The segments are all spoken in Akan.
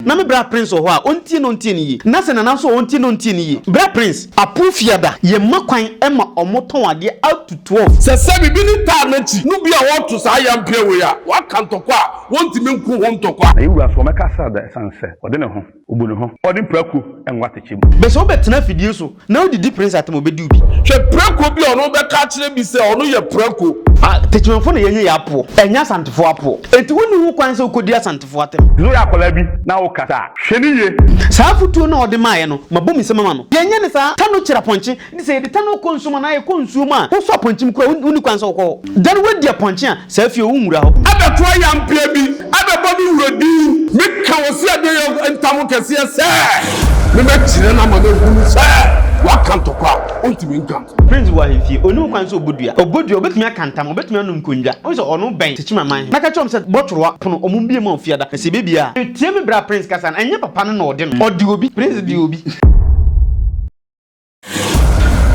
Na me bra Prince wɔ hɔ a ɔntie na ɔntie no yie. Na sɛ Nana nso wɔ hɔ ɔntie na ɔntie no yie. Bra Prince, Apo Fiada, yɛmma kwan ma ɔmo tɔn adeɛ up to 12. Sɛ sɛ biribi ne taa n'akyi no bi a wɔto saa ayampea wei a, wɔaka ntɔkwa a wɔntumi nko ho ntɔkwa. Na yɛn Wura so ɔmmɛka da ɛsiane sɛ ɔde ne ho, obu ne ho, ɔde mprako ngo atɛkyɛ mu. Bɛ sɛ wobɛtena afidie so na wodidi Prince atem a ɔbɛdi wo bi. Hwɛ prako bi a ɔno bɛka akyerɛ bi sɛ ɔno yɛ prako. Ah, Techimanfoɔ na yɛnyɛ yɛ apoɔ, ɛnyɛ Asantefoɔ apoɔ. Enti wonni ho kwan sɛ wokɔdi Asantefoɔ atɛm. Sɛ woyɛ akwadaa bi na wokasa a, hwɛ no yie. Saa afotuo no a ɔde maeɛ no, mabɔ me nsam ama no. Yɛnyɛ no saa. Ta no kyerɛ apɔnkye. Nti sɛ yɛde ta no kɔ nsuo mu anaa yɛkɔ nsuo mu a, wosɔ apɔnkye mu koraa a, wonni kwan sɛ wokɔ hɔ. Da no woadi apɔnkye a, saa fie hɔ, wonwura hɔ. Abɛto ayampea bi abɛbɔ me wura din. Meka wɔ Seadeɛ ntam kɛseɛ sɛ, mebɛkyerɛ no ama no ahunu sɛ waka ntɔkwa a ɔntumi nka. Prince wɔ ahemfie, ɔnni ho kwan sɛ ɔbɔ dua. Ɔbɔ dua a, ɔbɛtumi aka ntam, ɔbɛtumi anom nkonnwa. Wohu sɛ ɔno bɛn Techiman he. Mɛka kyerɛ wɔn sɛ bɔtorowa pono, wɔn mbue ma Ofiada. Na sɛ ɛbɛbie a. Tie me berɛ a Prince kasa no, ɛnyɛ papa no na ɔde no, ɔde obi. Prince de obi.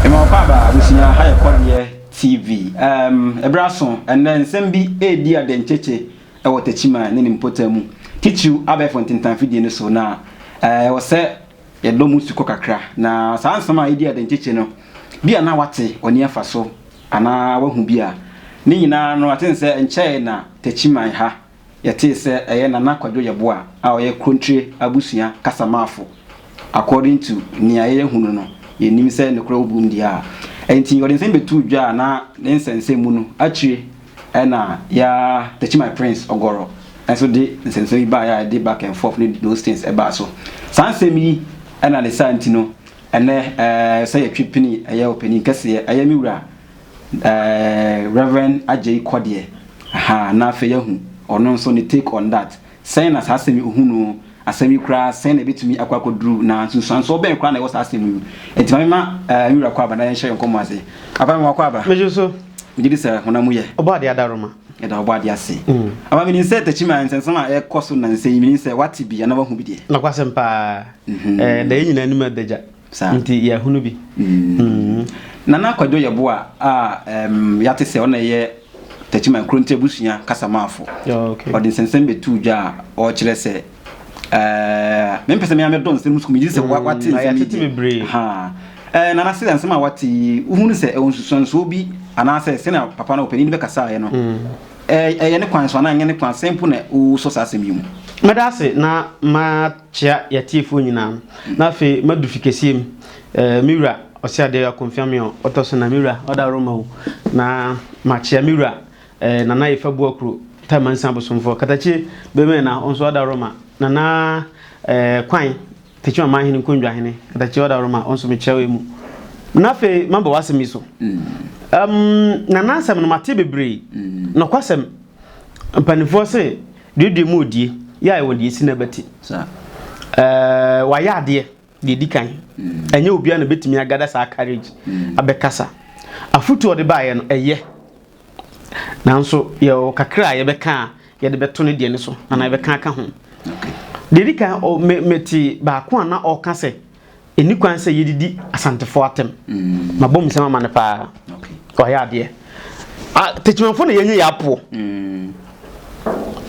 Mema wo kwaaba abusua ha yɛ kɔdeɛ TV um, ɛberɛ aso ɛnnɛ nsɛm bi ɛredi adɛnkyekye ɛwɔ Techiman ne ne mpɔtam mu titiriw abɛɛfo ntentan fidie no so na ɛwɔ sɛ yɛdɔ mu sukɔ kakra na saa nsɛm a ɛredi adɛnkyekye no bi a na wate w'ani afa so anaa wahu bi a ne nyinaa no ate sɛ nkyɛe na Techiman ha Yɛtee sɛ ɛyɛ Nana Kwadwo Yeboah a ɔyɛ Krontire abusua kasamafo. According to nea yɛahunu no, yɛnnim sɛ nokorɛ wɔ mu deɛ a. Enti ɔde nsɛm bɛtoo dwa a na ne nsɛnsɛm mu no, akyire na ya Techiman Prince Ɔgɔrɔ nso de nsɛnsɛm yi baeɛ a ɛde back and forth ne those things ɛbaa so. Saa nsɛm yi na ne saa nti no, ɛnnɛ sɛ yɛtwe pini ɛyɛ ɔpanin kɛseɛ, ɛyɛ me wura Eh, Rev. Adjei Kɔdeɛ, ahaa, na afei yɛahu ɔno nso ne take on that. Sɛn na saa asɛm yi, ɔhu no, asɛm yi koraa sɛn na ɛbɛtumi akɔ akɔduru, na nsunsuansoɔ bɛn koraa na ɛwɔ saa asɛm yi mu? Enti ma memma eh, me wura Kwaaba na yɛnhyɛ yɛn nkɔmmɔ ase. Papa, mema wo Kwaaba. Megye so. Megye di sɛ honam mu yɛ. Ɔbɔ adeɛ adaworoma. Yɛda ɔbɔ adeɛ ase. Papa, menim sɛ Techiman nsɛnsɛm a ɛrekɔ so nnansa yi, menim sɛ woate bi anaa woahu bi deɛ. Nokwasɛm paa. Ɛda yɛn nyinaa anim adagya. Saa. Nti yɛahunu bi. Mm. Nana Kwadwo Yeboah a um, yɛate sɛ ɔna ɛyɛ Techiman Kuronti abusua kasamafo. Oh, okay. Ɔde nsɛnsɛm bɛtuu dwa a ɔrekyerɛ sɛ uh, mempɛ sɛ mea mɛdɔ nsɛm mu sukuu megye sɛ mm, wate nsɛm yi bebree. Ha. Eh, Nana sɛ nsɛm a wate yi wohunu sɛ ɛwɔ nsusuansoɔ bi anaasɛ sɛnea papa no ɔpanin no bɛkasaeɛ no mm. ɛyɛ ne kwan so anaa ɛnyɛ ne kwan sɛn mpo na wosɔ saa asɛm yi mu? Mɛda ase na ma Kyea y'atiefoɔ nyinaa. Na afei madu fi kɛseɛ mu. Eh, me wura, ɔse adeɛ akonfiame ɔ, ɔtɔ so na me wura, ɔda Roma o. Na makyea me wura, eh, Nana Yefa Buakuro, Tamansa abosomfoɔ, Katakyie bɛmɛ na ɔnso ɔda Roma. Nana, eh, Kwan, Tekyima Manhene Nkondwahene, Katakyie ɔda Roma, ɔnso mekyea wo mu. Na afei maba w'asɛm yi so. Um, Nana asɛm no mate bebree. Nɔkwasɛm, mpanimfoɔ se Duadua mu odie, yɛ a ɛwɔ deɛ esi n'abati. Ɛɛ wayɛ adeɛ deɛ edi kan. Mm. Ɛnyɛ obiara na betumi agada saa courage mm. abɛkasa. Afutu ɔde baayɛ no ɛyɛ. Nanso yɛwɔ kakra a yɛbɛka a yɛde bɛto ne deɛ no so anaa yɛbɛka aka ho. Deɛ edi kan ɔ me mete baako a na ɔka sɛ Ɛnni kwan sɛ yɛdidi Asantefoɔ atɛm. Mabɔ mu nsɛm ama no paa. Wayɛ adeɛ. Techimanfoɔ na yɛnyɛ yɛ apoɔ.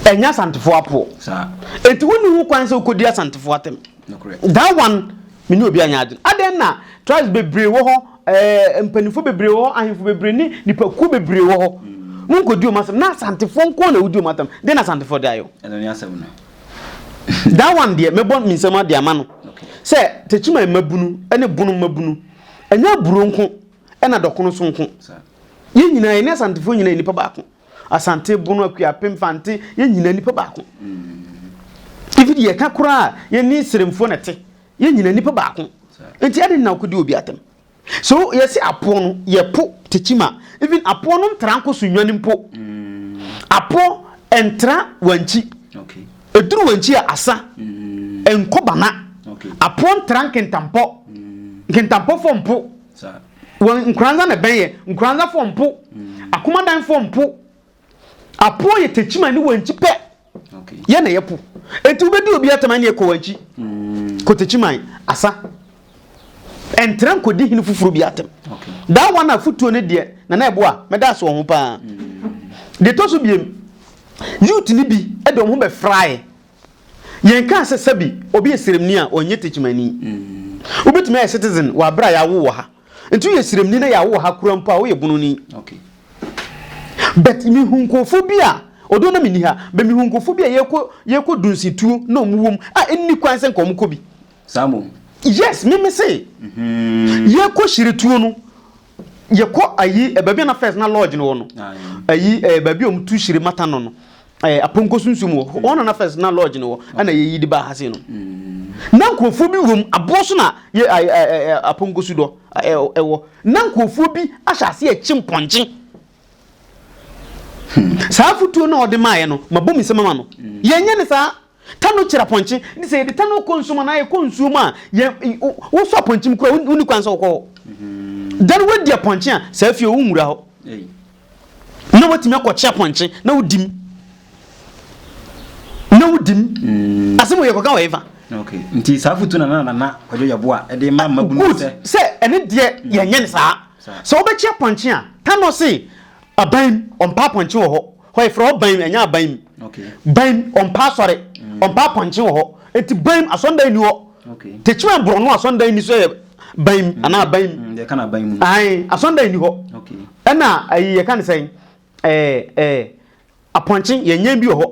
Ɛnyɛ Asantefoɔ apoɔ. Enti wonni ho kwan sɛ wokɔdi Asantefoɔ atɛm. That one, me ne obi anyɛ adwene. Adɛn na tribes bebree wɔ hɔ, ɛɛ mpanimfoɔ bebree wɔ hɔ, ahemfo bebree ne nipakuo bebree wɔ hɔ. Monkɔdi wɔn asɛm. Na Asantefoɔ nko na wodi wɔn atɛm. Deɛn na Asantefoɔ de ayɛ wo? Ɛno ne asɛm no. That one deɛ mɛbɔ me nsam ade ama no sɛ Techiman mmabunu ne Bono mmabunu ɛnyɛ aburo nko ɛna dɔkono so nko. Yɛn nyinaa yɛne Asantefoɔ nyinaa yɛ nipa baako. Asante, Bono, Akuapem, Fante, yɛn nyinaa nipa baako. Even yɛka koraa yɛne Seremfoɔ na ɛte. Yɛn nyinaa nipa baako. Nti ɛde na wokɔdi obi atɛm. So yɛse apoɔ no yɛ po tekyima even apoɔ no ntra nkɔ so nwane mpo apoɔ ntra wankyi ɛduru wankyi a asa nkɔ bana apoɔ ntra nkintampɔ nkintampɔ fɔ mpo wɔn nkoranza na ɛbɛn yɛ nkoranza fɔ mpo akomadan fɔ mpo apoɔ yɛ tekyima ne wankyi pɛ Yɛ na yɛpo. Enti wobɛdi obi atɛm ɛneɛ kɔ wankyi. Kɔ Techiman, asa. Ɛntra nkɔdi hene foforɔ bi atɛm. That one afotuo no deɛ Nana Ɛboa, mɛda ase wɔ ho paa. Deɛ ɛtɔ so biem, youth no bi de wɔn ho bɛfraeɛ. Yɛnkaa sɛ sɛbi obi yɛ sremni a ɔnyɛ Tekyimani. Wobɛtumi ayɛ citizen wɔ aberɛ a yɛawo wɔ ha. Nti woyɛ sremni na yɛawo wɔ ha koraa mpo a woyɛ bononi. But mehu nkurɔfoɔ bi a, although na menni ha, but mehu nkurɔfoɔ bi a yɛkɔ yɛkɔ dunsituo na wɔn wɔ mu a ɛnni kwan sɛ nka wɔn kɔ bi. Saa mmom? Yes, me me se yɛkɔ hyiretuo no, yɛkɔ ayi baabi a na first na lodge no wɔ no, ayi baabi a wɔn tu hyire mata no no, apɔnkɔ sunsum wɔ hɔ, wɔn na na first na lodge no wɔ, ɛna yɛyi de baa ha sei no. Na nkurɔfoɔ bi wɔ mu, aboɔ so na yɛ apɔnkɔ su dɔ ɛwɔ. Na nkurɔfoɔ bi ahyɛ aseɛ rekye mpɔnkye. Saa afotuo no a ɔde maeɛ no, mabɔ me nsam ama no. Yɛnyɛ no saa. Tano kyerɛ apɔnkye. Nti sɛ yɛde tano kɔ nsuo mu anaa yɛkɔ nsuo mu a, yɛ, wosɔ apɔnkye mu koraa, wonni kwan sɛ wokɔ hɔ. Da no woadi apɔnkye a, saa fie wonwura hɔ. Na woatumi akɔkye apɔnkye na wodi mu. Na wodi mu. Mm. Asɛm wɔ yɛkɔka wɔ hefa? Okay. Nti saa afotu na na Nana Kwadwo Yeboah de ma mmabunu Good. sɛ. Sɛ ɛne deɛ yɛnyɛ no saa. Sɛ wobɛkye apɔnkye a, Tano se aban mu, ɔmpa apɔnkye wɔ hɔ. Hɔ yɛfrɛ hɔ ban mu, ɛnyɛ aban mu. Okay. Ban mu, ɔmpa asɔre, ɔmpa apɔnkye wɔ hɔ. Nti ban mu, asɔndan nni hɔ. Okay. Tekyima borɔno asɔndan nni so yɛ ban mu anaa aban mu. Deɛ ɛka no aban mu. Ae, asɔndan nni hɔ. Okay. Ɛna ayi yɛka no sɛn? Ɛɛ ɛɛ apɔnkye yɛnyɛn bi wɔ hɔ.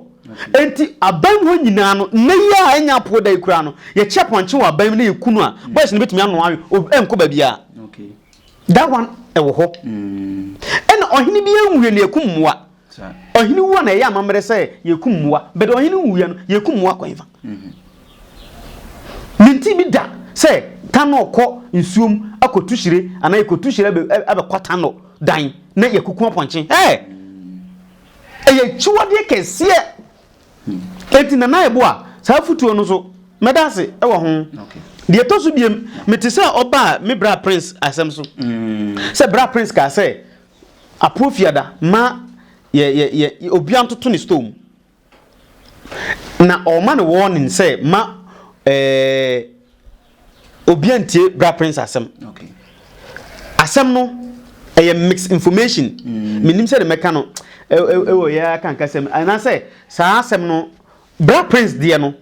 Enti aban mu hɔ nyinaa no, nnɛ yi a ɛnyɛ apoɔ da yi koraa no, yɛkye apɔnkye wɔ aban mu na yɛku no a, boys no bɛtumi anoa awe, ɛnkɔ baabiara. Okay. That one ɛwɔ hɔ. Ɛna ɔhene bi anwuiɛ no yɛkum mmoa. Ɔhene wu a na ɛyɛ amammerɛ sɛ yɛkum mmoa, but ɔhene nwuiɛ no yɛkum mmoa kwan fa. Mente bi da sɛ Tanɔ kɔ nsuom akɔtu hyire anaa yɛkɔtu hyire abɛkɔ Tanɔ dan na yɛkuku apɔnkye. Ɛɛ! Ɛyɛ akyiwadeɛ kɛseɛ. Enti Nana Yeboah, saa afotuo no nso, mɛda ase wɔ ho. Deɛ ɛtɔ so biem, mete sɛ ɔbaa me bra Prince asɛm so. Sɛ bra Prince kaa sɛ, Apoɔ Fiada ma yɛ yɛ yɛ obiara ntoto ne store mu. Na ɔma no warning sɛ ma ɛɛ obiara ntie bra Prince asɛm. Asɛm no ɛyɛ mix information. Mm. Menim sɛ de mɛka no ɛwɔ yɛ aka nkasɛm anaasɛ saa asɛm no bra Prince deɛ no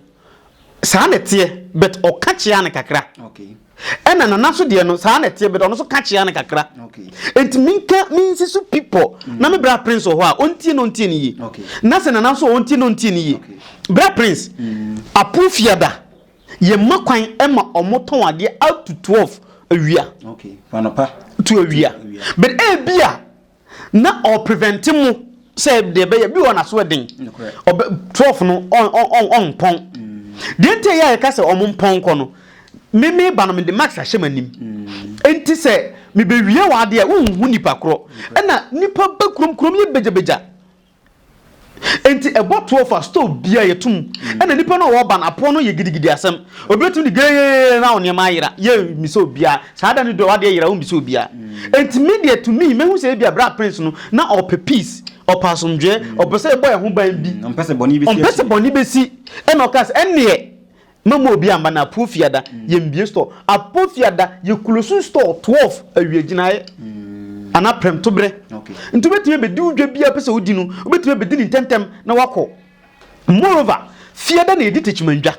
saa na ɛteɛ but ɔka kyea no kakra. Okay. Ɛna Nana so deɛ no saa na ɛteɛ but ɔno nso ka kyea no kakra. Enti menka mensi so pi pɔ na me bra Prince wɔ hɔ a ɔntie na ɔntie no yie. Na sɛ Nana nso wɔ ɔntie na ɔntie no yie. Bra Prince, Apo Fiada yɛmma kwan ma ɔmo tɔn adeɛ up to 12 awia. To awia. But ebia na ɔ prevent mo sɛ deɛ ɛbɛyɛ bi wɔ n'aso ɛden ɔbɛ twelve no ɔn ɔn ɔnpɔn deɛ nti ɛyɛ a yɛka sɛ ɔmo mpɔn kɔ no me me ba no me de max ahyɛ m'anim nti sɛ mebɛwie wɔ adeɛ a wonhu nipa korɔ ɛna nipa ba kurom kurom yɛ begyabegya Enti ɛbɔ toɔ fa store biara yɛto mu. Ɛna nipa no a ɔreba no apoɔ no yɛ gidigidi asɛm. Obi bɛtumi de geeyee na wo nneɛma ayera. Yɛ mmisa obiara. Saa da no du a w'adeɛ yera wommisa obiara. Enti me deɛ to me mɛhu sɛ ebia bra Prince no na ɔpɛ peace, ɔpɛ asomdwoeɛ, ɔpɛ sɛ yɛbɔ yɛn ho ban bi. Ɔmpɛ sɛ bɔne bɛsi Ɔmpɛ sɛ bɔne bɛsi. Ɛna ɔkaa sɛ ɛnneɛ Mɛma obi amba na Apuo Fiada yɛmbue store. Apuo Fiada yɛ close store 12 awia gyinaeɛ anaa prɛmtoberɛ. Nti wobɛtumi abɛdi wo dwa biara wopɛ sɛ wodi no, wobɛtumi abɛdi no ntɛmntɛm na woakɔ. Moreover, Fiada na yɛdi Techiman dwa.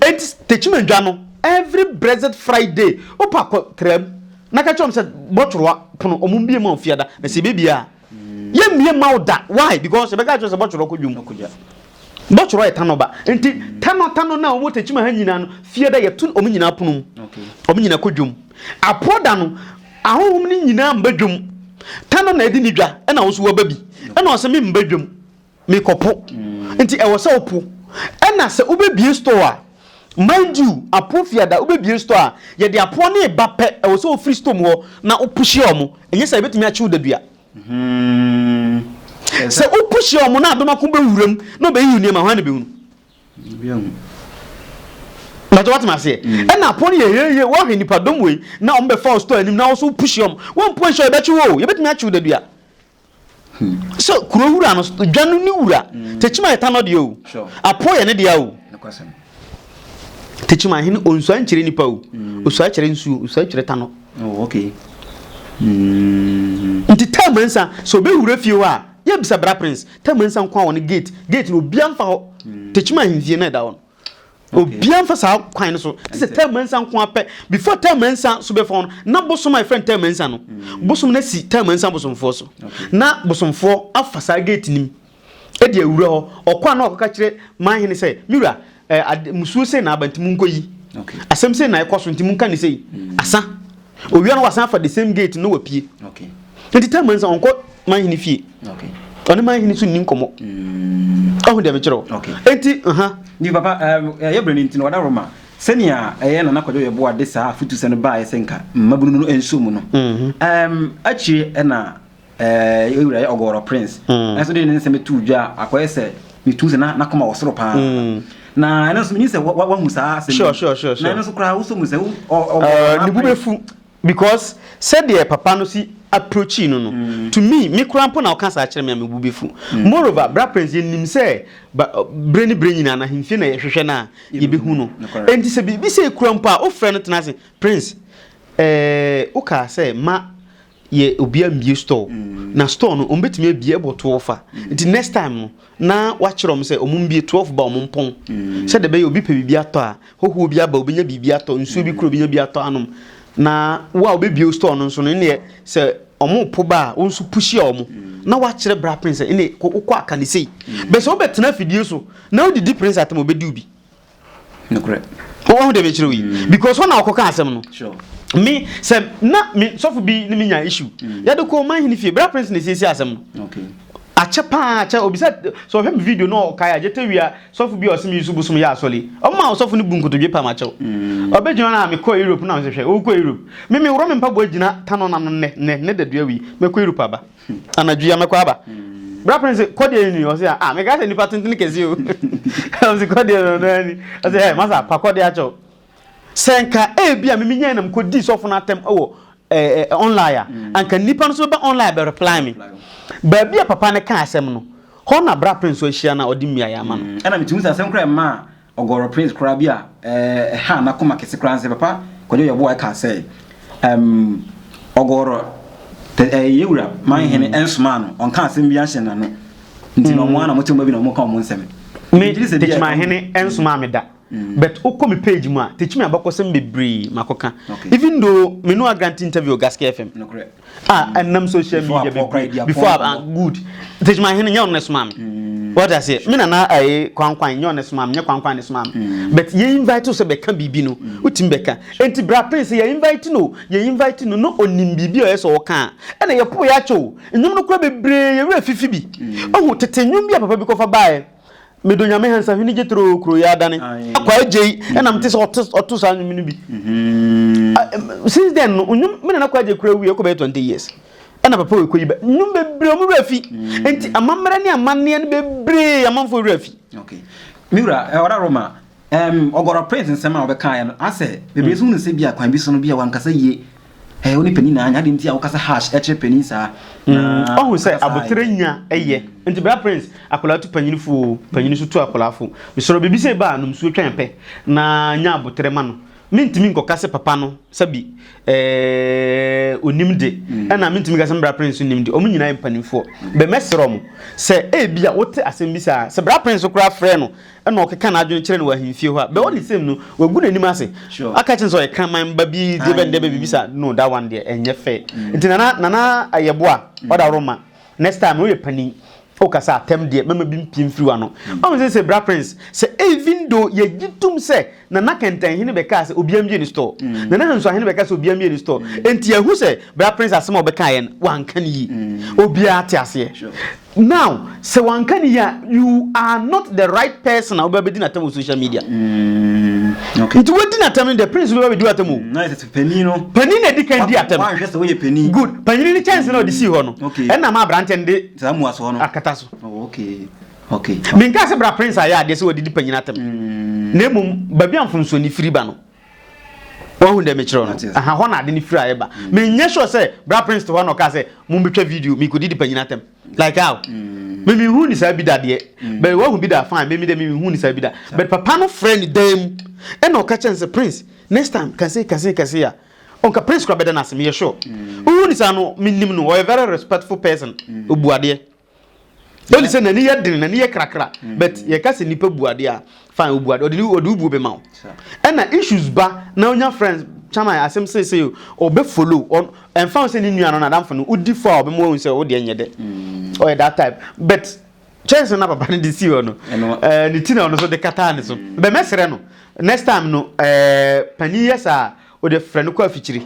Enti Techiman dwa no, every blessed Friday, wopɛ a kɔ tra mu na ka kyerɛ wɔn sɛ bɔtworowa pono wɔn mbue ma wo Fiada na sɛ yɛbɛbue a, Yɛmmie mma wo da. Why? Because yɛbɛka akyerɛ sɛ bɔtwerɛ kɔ dwom. Bɔtwerɛ yɛ tanɔ ba. Nti tanɔ tanɔ no a wɔwɔ Tekyima ha nyinaa no, fie da yɛto wɔn nyinaa pono mu. Wɔn nyinaa kɔ dwom. Apoɔ da no, ahonhom no nyinaa mba dwom. Tanɔ na ɛdi ne dwa, ɛna wo nso waba bi. Ɛna ɔsɛ me mba dwom. Mekɔpo. Nti ɛwɔ sɛ wopo. Ɛna sɛ wobɛbie store a, mind you, apoɔ fiada wobɛbie store a, yɛde apoɔ no reba pɛ, ɛwɔ sɛ wofiri store mu hɔ na wopushie wɔn. Ɛnyɛ saa yɛbɛtumi akye wo dadua. Sɛ wopushie wɔn na adomako bɛwura mu na ɔbɛyiyi nneɛma, hwan na ɛbɛhunu? Mpakyɛ woate m'aseɛ? Ɛna apoɔ no yɛ heihei, woahwɛ nnipadɔm wei na wɔbɛfa wo store anim na wo nso wopushie wɔn. Woampu anhyia a yɛbɛkye wo o, yɛbɛtumi akye wo dadua. Sɛ kuro wura no, dwa no ne wura. Tekyima yɛ tanɔ deɛ o. Apo yɛ ne dea o. Tekyima ahene onsua nkyerɛ nipa o. Osua kyerɛ nsuo, osua kyerɛ tanɔ. Oh, okay. Nti Tamansa, sɛ obɛwura fie hɔ a, yɛ bisa Bra Prince. Tamansa nko a wɔ ne gate. Gate no obia mfa hɔ. Tekyima ahemfie na ɛda hɔ no. Obiara mfa saa kwan no so. Te sɛ Taamansa nko ara pɛ. Before Taamansa so bɛfa hɔ no, na bosom a yɛfrɛ no Taamansa no, bosom no asi Taamansa bosomfoɔ so. Na bosomfoɔ afa saa gate no mu de awura hɔ. Ɔkɔ a na wakɔka kyerɛ manhene sɛ, Me wura, eh, ade, musuo sei na aba nti monkɔyi. Asɛm sei na ɛkɔ so nti monka ne sei. Asa. Owia no wasan afa the same gate no wapue. Nti Taamansa ɔnkɔ manhene fie. Ɔne manhene so nni nkɔmmɔ. Ɔho deɛ mekyerɛ wo. Nti, aha. Nti papa, ɛyɛ berɛ no nti no, ɔda Roma. Sɛnea ɛyɛ Nana Kwadwo Yeboah de saa afotusɛm no baeɛ sɛ nka mmabunu no nso mu no, akyire na yɛn wura yɛ Ɔgɔrɔ Prince nso de ne nsɛm too dwa a akɔyɛ sɛ metu sɛ na n'akoma wɔ soro paa. Na ɛno nso menim sɛ wahu saa asɛm Sure, sure, sure, na ɛno nso koraa wosɔ mu sɛ Ɔgɔrɔ ne bo bɛfu because sɛdeɛ papa no si approachii no no, to me, me koraa mpo na ɔka saa kyerɛ me a me bo bɛfu. Moreover, Bra Prince yɛnim sɛ ba berɛ ne berɛ nyinaa no ahemfie na yɛhwehwɛ no a yɛbɛhu no. Enti sɛ biribi sei kura mpo a wofrɛ no tena ase, Prince, eh, wokaa sɛ ma yɛ obia mbie store na store no ɔmo bɛtumi abie ɛbɔ 12 a nti next time no na wakyerɛ ɔmo sɛ ɔmo mbie 12 ba ɔmo mpɔn sɛdeɛ ɛbɛyɛ obi pɛ biribi atɔ a hɔhoɔ bi aba obɛnya biribi atɔ nsuo bi kura obɛnya bi atɔ anom na wo a wobɛbie store no nso no ɛneɛ sɛ ɔmo po ba a wo nso pushi a ɔmo na wakyerɛ bra prince sɛ ɛneɛ wokɔ aka ne sei bɛ sɛ wobɛtena afidie so na wodidi prince atam obɛdi wo bi. Nokorɛ. Woahu deɛ mekyerɛ wo yi? Mm. Because hɔ na ɔkɔka asɛm no. Sure. Me sɛ na me sɔfo bi ne me nya issue. Mm. Yɛde kɔ ɔman hene fie. Bra Prince na esiesie asɛm no. Okay. Akyɛ paa akyɛ obisa sɛ ɔhwɛ me video na ɔkae a gyete wia sɔfo bi a ɔse me nso bosom yɛ asɔre. Ɔma ɔsɔfo no bu nkotodwe pam akyɛw. Mm. Ɔbɛgyina na mekɔ Europe na mesɛ hwɛ wokɔ Europe. Me me worɔ me mpaboa gyina tano na no nnɛ nnɛ ne dadua wi mɛkɔ Europe aba. Anadwo yi a mɛkɔ aba. Bra prince kɔ deɛ ni ɔsɛ ah meka sɛ nipa tenten kɛse o. Ɔsɛ kɔ deɛ no no ani. Ɔsɛ ɛ masa pa kɔ deɛ akyɛw. Sɛ nka ebi a mimi nyan na mekɔ di sɔfo no atɛm wɔ eh, eh, online a, anka nipa no so bɛba online bɛ reply me. Baabi a papa no ka asɛm no, hɔ na bra prince so ahyia no a ɔde mmuaeɛ ama no. Ɛna metumi sɛ asɛm koraa ɛmaa Ɔgɔrɔ Prince koraa bi a ɛhaa n'akoma kɛse koraa ne sɛ Papa Kwadwo Yeboah kaa sɛ ɛm Ɔgɔrɔ tɛ ɛɛ Yewura Manhene ɛnsomaa no, ɔnka asɛm biara nhyɛ n'ano nti na ɔmo ara na ɔmo te ɔmo baabi na ɔmo ka ɔmo nsɛm. Me Techimanhene ɛnsomaa me da but wokɔ me page mu a Techime abakɔsɛm bebree makɔka even though me no agrante interview wɔ Gaskia FM. A ɛnam social media bebree before ah good tejima hene nyɛ ɔno na ɛsomaa me mm. wɔte aseɛ me nana ɛyɛ kwankwan nyɛ ɔno na ɛsomaa me nyɛ kwankwan na ɛsomaa me mm. but yɛ invite sɛ bɛka biribi no mm. wotumi bɛka nti bra prince yɛ invite no yɛ invite no no onim biribi a ɔyɛ sɛ ɔka a ɛna yɛ po yɛ akyɛ o nnwom no kora bebree yɛ werɛ fifi bi ɔho tete nnwom bi a papa bi kɔfa baeɛ Medɔ Nyame hansa hwene gye toro kuro yi adane. Akwaa Agyei ɛna mete sɛ ɔte ɔto saa nnwom no bi. Since then no nnwom me nana Kwaa Agyei kura wuiɛ ɛkɔ bɛyɛ 20 years. Ɛna papa wei kɔ yi bɛ nnwom bebree ɔmo werɛ afi. Nti amammerɛ ne amanneɛ no bebree amanfoɔ werɛ afi. Okay. Me wura, ɔda Roma, Um, Ɔgɔrɔ Prince nsɛm a ɔbɛkaeɛ no, asɛ bebree nso hunu sɛ bi a kwan bi so no bi a wankasa yie. Ɛɛ, wo ne panin na anya, adɛn nti a wokasa harsh kyerɛ panin saa? Na Ɔhu sɛ wokasa saa aboterɛ yɛ. nya yɛ. Nti Bra Prince, akwadaa tu panyin fo o, panyin nso tu akwadaa fo. Mesrɛ wo, biribi sei ba a, nom nsuo twɛn pɛ na nya aboterɛ ma no. Mentumi nkɔka sɛ papa no, sɛbi, ɛɛ, ɔnim de, ɛna mentumi nka sɛ me Bra Prince nso nim de. Wɔn nyinaa yɛ mpanimfoɔ. Bɛ mɛsrɛ wɔn sɛ ebia wote asɛm bi saa a, sɛ Bra Prince koraa frɛ no ɛna ɔkeka n'adwene kyerɛ no wɔ ahemfie hɔ a, but all the same no, wagu n'anim ase. Aka kyerɛ no sɛ ɔyɛ kraman ba bi, deɛ bɛn deɛ bɛn biribi saa. No, that one deɛ ɛnyɛ fair. Nti Nana, Nana Ayɛboa, ɔda Roma, next time no woyɛ panin, wokasa atɛm deɛ, mɛma bi mpie mfiri w'ano. Ɔhu sɛ sɛ Bra Prince, sɛ even though yɛgye tom sɛ Nana Kɛntɛnhene bɛkaa sɛ obiara mmue ne store, Nana Hansuahene bɛkaa sɛ obiara mmue ne store, nti yɛahu sɛ Bra Prince asɛm a ɔbɛkaeɛ no, wanka no yie. Obiara te aseɛ. Now sɛ wanka ne yie a you are not the right person a wobɛbɛdi n'atam wɔ social media. Mm, okay. Nti wadi n'atam no deɛ prince bɛba bɛdi w'atam o. Mm, na ɛsɛ panin no. Panin na edi kan di atam. Wanhwɛ sɛ woyɛ panin. Good. Panin ne kyɛnse na ɔde sii hɔ no. Okay. Ɛna ma aberanteɛ no de. Saa mu asoɔ no. Akata so. Oh, okay. Okay. Menka sɛ bra prince ayɛ adeɛ sɛ wadidi panyin atam. Mm. Na mmom baabi a mfomsoɔ no firi ba no. Wahu deɛ mekyerɛ no? Aha, hɔ na ade no firi a ɛba. Menyɛ sure sɛ Bra Prince te hɔ na ɔkaa sɛ mombɛtwa video mekɔdidi panyin atɛm. Like how? Me menhuu ne saa bi da deɛ. But wahu bi da fine, me me deɛ me menhuu ne saa bi da. But papa no frɛ no dan mu ɛna ɔka kyerɛ no sɛ Prince, next time ka sei ka sei ka sei a, ɔnka Prince koraa bɛda no ase, meyɛ sure. Wohu ne saa no, menim no, ɔyɛ very respectful person, ɔbu adeɛ. Ɔne sɛ n'ani yɛ den, n'ani yɛ krakra, but yɛka sɛ nipa bu adeɛ a, fine, obu adeɛ, ɔde ne ɔde wo buo bɛma wo. Ɛna issues ba na onya friends, chairman asɛm seesei o, ɔbɛ follow, ɔn ɛmfa ho sɛ ne nua no, n'adamfo no, wodi fɔ a ɔbɛma wahu sɛ wo deɛ nyɛ dɛ. Ɔyɛ that type. But kyɛnse na papa no de sii hɔ no, ɛɛ ne ti na ɔno nso de kataa ne so. But mɛsrɛ no, next time no, ɛɛ panin yɛ saa a, Wo deɛ frɛ no kɔ afikyiri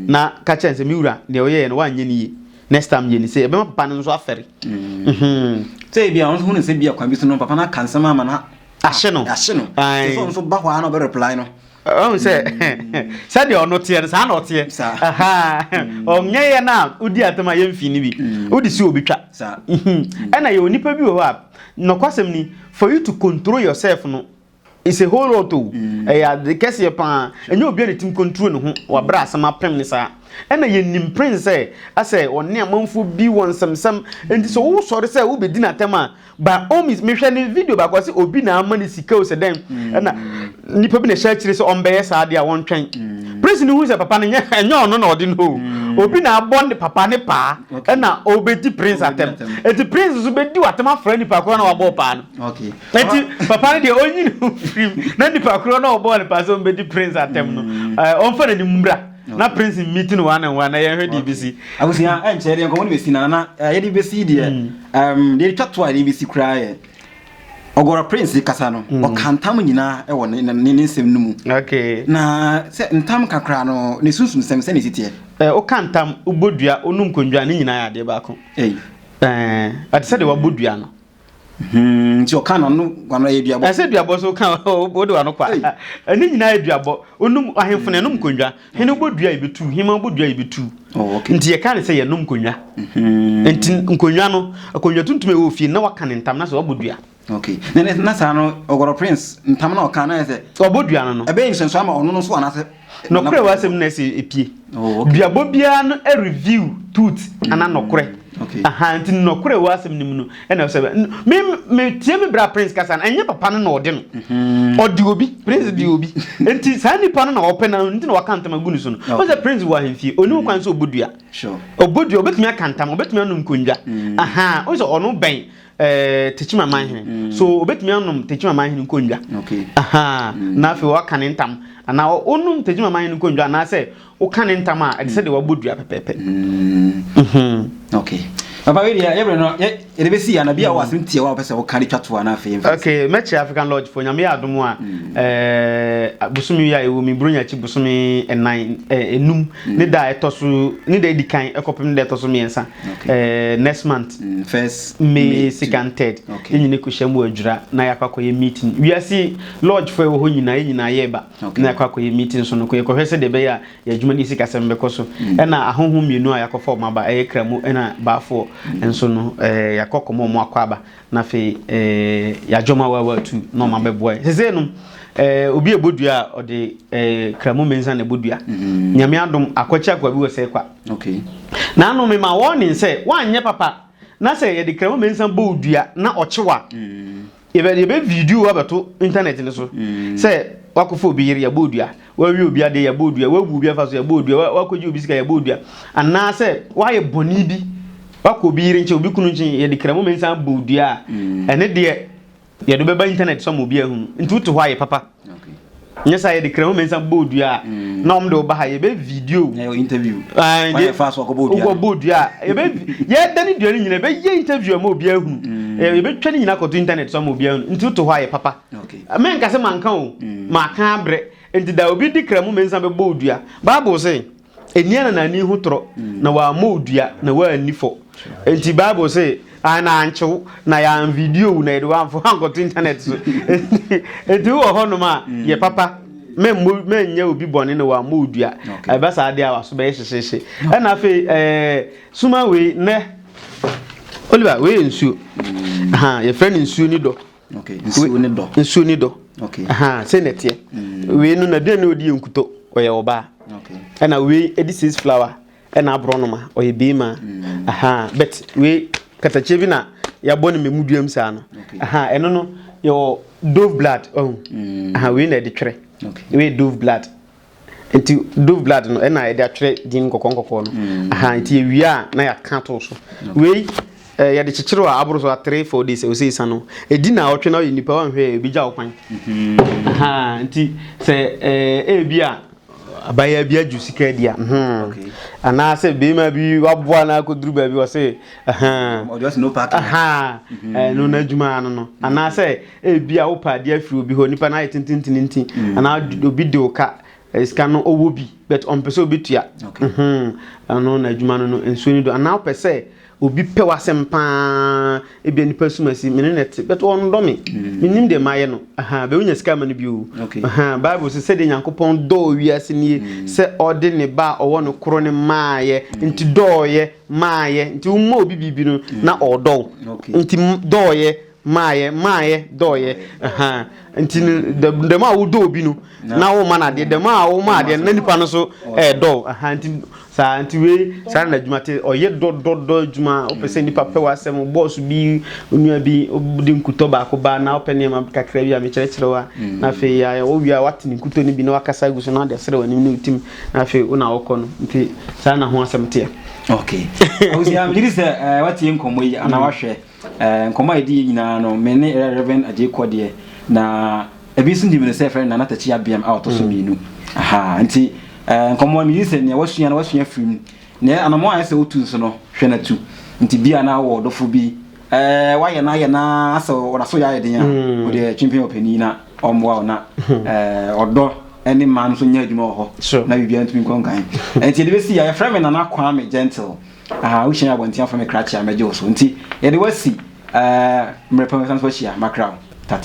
na ka kyerɛ no sɛ me wura deɛ woyɛeɛ no woanyɛ no yie next time yɛ no sei ɛbɛma papa no nso afɛre. Sɛ ebi a ɔno nso hu no sɛ bi a kwan bi so no papa no aka nsɛm ama no ahye no. Ahye no. Sɛ ɔno nso ba hɔ a na ɔbɛ reply no. Ɔhu sɛ sɛdeɛ ɔno teɛ no saa na ɔteɛ. Ɔnyɛ yɛn a wodi atɛm a yɛmfii no bi. Wode si obi twa. Ɛna yɛwɔ nipa bi wɔ hɔ a nɔkwasɛm ni for you to control yourself no It's a whole lot o. Ɛyɛ ade kɛseɛ paa. Ɛnyɛ obiara na ɛtumi control ne ho wɔ berɛ a asɛm apem ne saa. Ɛna yɛnim Prince sɛ asɛ ɔne amanfoɔ bi wɔ nsɛmsɛm. Nti sɛ wosɔre sɛ wobɛdi no atɛm a, by all means, mehwɛ ne video baako ɔse obi na ama no sika o sɛ dɛn. Ɛna nipa bi na ɛhyɛ akyire sɛ ɔmbɛyɛ saa adeɛ a wɔntwɛn. Prince no hu sɛ papa no nyɛ ɛnyɛ ɔno na ɔde no o. Obi na abɔ ne papa ne paa ɛna ɔbɛdi Prince atɛm. Nti Prince nso bɛdi w'atɛm afrɛ nipa korɔ na wabɔ wo paa no. Okay. Eti papa no deɛ ɔnyi ne ho firim na nipa korɔ na ɔbɔɔ ne pa sɛ ɔmbɛdi prince atɛm no mm. eh, ɔmfa n'anim mmra na prince meet no one and one na yɛnhwɛ deɛ bɛsi. Abusua ɛnkyɛ deɛ nkɔmmɔ no bɛsi na na eh, yɛde bɛsi deɛ mm. deɛ twa to a yɛde bɛsi koraa yɛ ɔgɔrɔ prince kasa no mm. ɔka ntam nyinaa wɔ ne ne ne nsɛm no mu okay. na sɛ ntam kakra no ne sunsum sɛm sɛ ne si teɛ eh, woka ntam wobɔ dua wonum kondwa ne nyinaa yɛ adeɛ baako ɛte sɛ deɛ wabɔ dua no Hmm, nti ɔka no no wano ɛyɛ duabɔ. Ɛsɛ duabɔ so ka wode wano kwa. Ɛne nyinaa yɛ duabɔ. Onum ahemfo na ɛnom nkonnwa. Hene bɔ dua yɛbɛtu, hema bɔ dua yɛbɛtu. Oh, okay. Nti yɛka ne sɛ yɛnom nkonnwa. Mm-hmm. Nti nkonnwa no, akonnwa tuntum ɛwɔ fie na waka ne ntam na sɛ wabɔ dua. Okay. Na na saa no ɔgɔrɔ prince ntam na ɔka na yɛ sɛ. Ɔbɔ dua no no. Ɛbɛyɛ nsɛnso ama ɔno no so anaasɛ. Nɔkorɛ wɔ asɛm na ɛsɛ epie. Oh, okay. Duabɔ biara no review truth ana nɔkorɛ. Okay. Aha, nti nɔkorɛ wɔ asɛm no mu no ɛna ɛsɛ me me tie me bra prince kasa no ɛnyɛ papa no na ɔde no. Mm-hmm. Ɔde obi, prince de obi. Nti saa nipa no na ɔpɛ na nti na waka ntam agu ne so no. Okay. Ɔsɛ prince wɔ ahemfie, ɔni kwan sɛ ɔbɔ dua. Sure. Ɔbɔ dua, ɔbɛtumi aka ntam, ɔbɛtumi anom nkonnwa. Mm. Aha, ɔsɛ ɔno bɛn eh, Techiman manhene. Mm. So obetumi anom Techiman manhene nkonnwa. Okay. Aha. Mm. Na afei waka ne ntam. Anaa onom Techiman manhene nkonnwa anaasɛ woka ne ntam a ɛte sɛ deɛ wabɔ dua pɛpɛɛpɛ. Mm. Mm-hmm. Okay. Papa wei deɛ yɛbrɛ no yɛde bɛsi yɛ anabia wɔ asɛm tiawa a wopɛ sɛ woka de twa to a na afei yɛmfa Okay, mɛkyerɛ African Lodge fo nyame yɛ adom a mm. eh, bosome yi a ɛwɔ mi Buronya akyi bosome ɛnan eh, enum mm. ne da a ɛtɔ so ne da edi kan ɛkɔpem ne da ɛtɔ so mmiɛnsa Okay. Eh, next month. Mm, first May second third. Okay. Yɛn nyinaa kɔhyia mu wɔ Adwira na yɛakɔ akɔyɛ meeting. Wiase lodge fo ɛwɔ hɔ nyinaa yɛn nyinaa yɛreba Okay. na yɛakɔ akɔyɛ meeting so no kɔ yɛkɔhwɛ sɛdeɛ ɛbɛyɛ a yɛn adwuma ne sikasɛm bɛkɔ so. Mm. Ɛna ahonhom mmienu a yɛakɔfa wɔn aba ɛyɛ Kramu ɛna Baafoɔ mm. nso no ɛɛ yɛakɔ kɔma wɔn akɔ aba na afei ɛɛ yɛagye wɔn awaawa atu na wɔn abɛboa yɛn. Sesei no ɛɛ obi ɛbɔ dua a ɔde ɛɛ Kramu mmiɛnsa na ɛbɔ dua. Mm. Nyame adom akɔkye akoa bi wɔ sɛ kwa. Okay. Na ano mema warning sɛ woanyɛ papa na sɛ yɛde Kramu Mensah bɔ wo dua na ɔkye wo a, yɛbɛ yɛbɛ video wo abɛto internet no so sɛ wakɔfa obi yere yɛbɔ wo dua, wawie obi adeɛ yɛbɔ wo dua, wabu obi afa so yɛbɔ wo dua, wakɔgye obi sika yɛbɔ wo dua, anaasɛ woayɛ bɔne bi wakɔ obi yere nkyɛn obi kunu nkyɛn yɛde Kramu Mensah bɔ wo dua a, ɛne deɛ Yɛde wo bɛba internet so ama obi ahunu. Nti wote hɔ a yɛ papa. Nyɛ saa yɛde Kramu Mensah bɔ odua a mm. na wɔn de wo ba ha yɛbɛ video. Na yɛ interview. Ɛɛ de fa so akɔbɔ odua. Wokɔbɔ odua a yɛbɛ yɛda ne dua no nyina yɛbɛyɛ interview ama obi ahunu. Mm. Yɛbɛtwa ne nyina akɔto internet so ama obi ahunu. Nti wote hɔ a yɛ papa. Okay. Mɛnka sɛ manka o. Mm. Maka abrɛ. Nti da obi di Kramu Mensah bɛbɔ odua. Bible se Ɛnni ananani ho torɔ, na wammɔ wo dua, na woanni fɔ. Enti Bible se, ah, na ankye wo, na yɛanvideo wo, na yɛde wo amfa ankɔto internet so. Enti wowɔ hɔnom a, yɛ papa. Mɛmmɔ, mɛnyɛ obi bɔne na wammɔ wo dua. Ɛba saa deɛ a, w'aso bɛyɛ hyehyeehye. Ɛna afei, ɛɛ, suma wei, nnɛ, Oliver, wei yɛ nsuo. Aha, yɛfrɛ no nsuo ni dɔ. Okay, nsuo ne dɔ. Nsuo ne dɔ. Okay. Aha, sɛ na ɛteɛ. Mm. Wei no n'aduane na ɔdi yɛ nkutɔ, ɔyɛ ɔbaa. Okay. Ɛna wei ɛdi six flower, ɛna aborɔnoma, ɔyɛ beema. Mm. Aha, but wei katakyie bi na yɛabɔ no mɛmu duam saa no. Okay. Aha, ɛno no yɛwɔ dove blood, ɔho. Mm. Aha, wei na ɛde twerɛ. Okay. Wei dove blood. Nti dove blood no ɛna yɛde atwerɛ din nkɔkɔɔ nkɔkɔɔ no. Mm. Aha, nti yɛwie a na yɛaka ato so. Wei. Eh, yɛde kyekyere a aboro so a 3 4 days ɛwɔ sɛ ɛsa no. Ɛdi na ɔtwe na ɔyɛ nipa wanhwɛ a ɛbɛgya wo kwan. Aha, nti sɛ eh, ebi a abaayewa bi adwo sika adi a mhm. Anaasɛ bɛrima bi waboa no akɔduru baabi wɔ se ɛno no adwuma ano no anaasɛ ebi a wopɛ adeɛ afiri obi hɔ nipa no ayɛ tententene nti anaa obi de wo ka sika no ɔwɔ bi but ɔmpɛ sɛ obi tua ɛno na adwuma no no nsuo no do anaa wopɛ sɛ Obi pɛ w'asɛm paa, ebia nipa sum asi, me ne no te, but ɔndɔ me. Mennim deɛ mayɛ no. Ahaa, bɛ wonya sika ama no bi o. Ahaa, Bible sɛ sɛdeɛ Nyankopɔn dɔɔ wiase nie, sɛ ɔde ne ba a ɔwɔ no koro no maayɛ, nti dɔɔyɛ, maayɛ, nti woma obi biribi no, na ɔɔdɔ wo. Nti dɔɔyɛ, maayɛ, maayɛ, dɔɔyɛ, ahaa, nti no, dɛm a wodɔ obi no, na woma no adeɛ, dɛm a woma adeɛ no, na nipa no nso ɛɛdɔ wo, ahaa, nti saa nti wei saa na adwuma te, ɔyɛ dɔdɔdɔ adwuma, wopɛ sɛ nipa pɛ w'asɛm, bɔɔso bi, onua bi, wode nkutɔ baako ba na wopɛ nneɛma kakra bi a mekyerɛkyerɛ wo a, na afei ayɛ wowie a woate ne nkutɔ no bi na wakasa agu so na wode asrɛ w'anim ne wo tim, na afei wo na wokɔ no, nti saa na ho asɛm teɛ. Okay. Abusua, megye di sɛ eh, watie nkɔmmɔ yi anaa wahwɛ. Eh, nkɔmmɔ a yɛdi yɛ nyinaa no, me ne Reverend Adjei Kɔdeɛ, na ebi nso nim no sɛ yɛfrɛ no Nana Takyi Abeam a ɔtɔ so mm. mmienu. Aha, nti eh, nkɔmmɔ no megye sɛ nea wasua no wasua firi mu. Nea anammɔn a ɛsɛ wotu nso no, hwɛ no atu. Nti bi a na wɔ ɔdɔfo bi, eh, wayɛ no ayɛ no asɛ ɔda so yɛ ayɛ den a, mm. wode twempɛn ɔpanin na ɔmmoa wo na hmm. eh, ɔdɔ ne mmaa no nso nyɛ adwuma wɔ hɔ na biribiara ntumi nkɔ nkan. Nti yɛde bɛsi a yɛfrɛ me Nana Kwame Gentle. Ahaa wohyia yɛn abɔnten afrɛ me krakye a mɛgye wo so nti yɛde wo asi ɛɛ mmerɛ pa mu yɛsan so ahyia makra wo.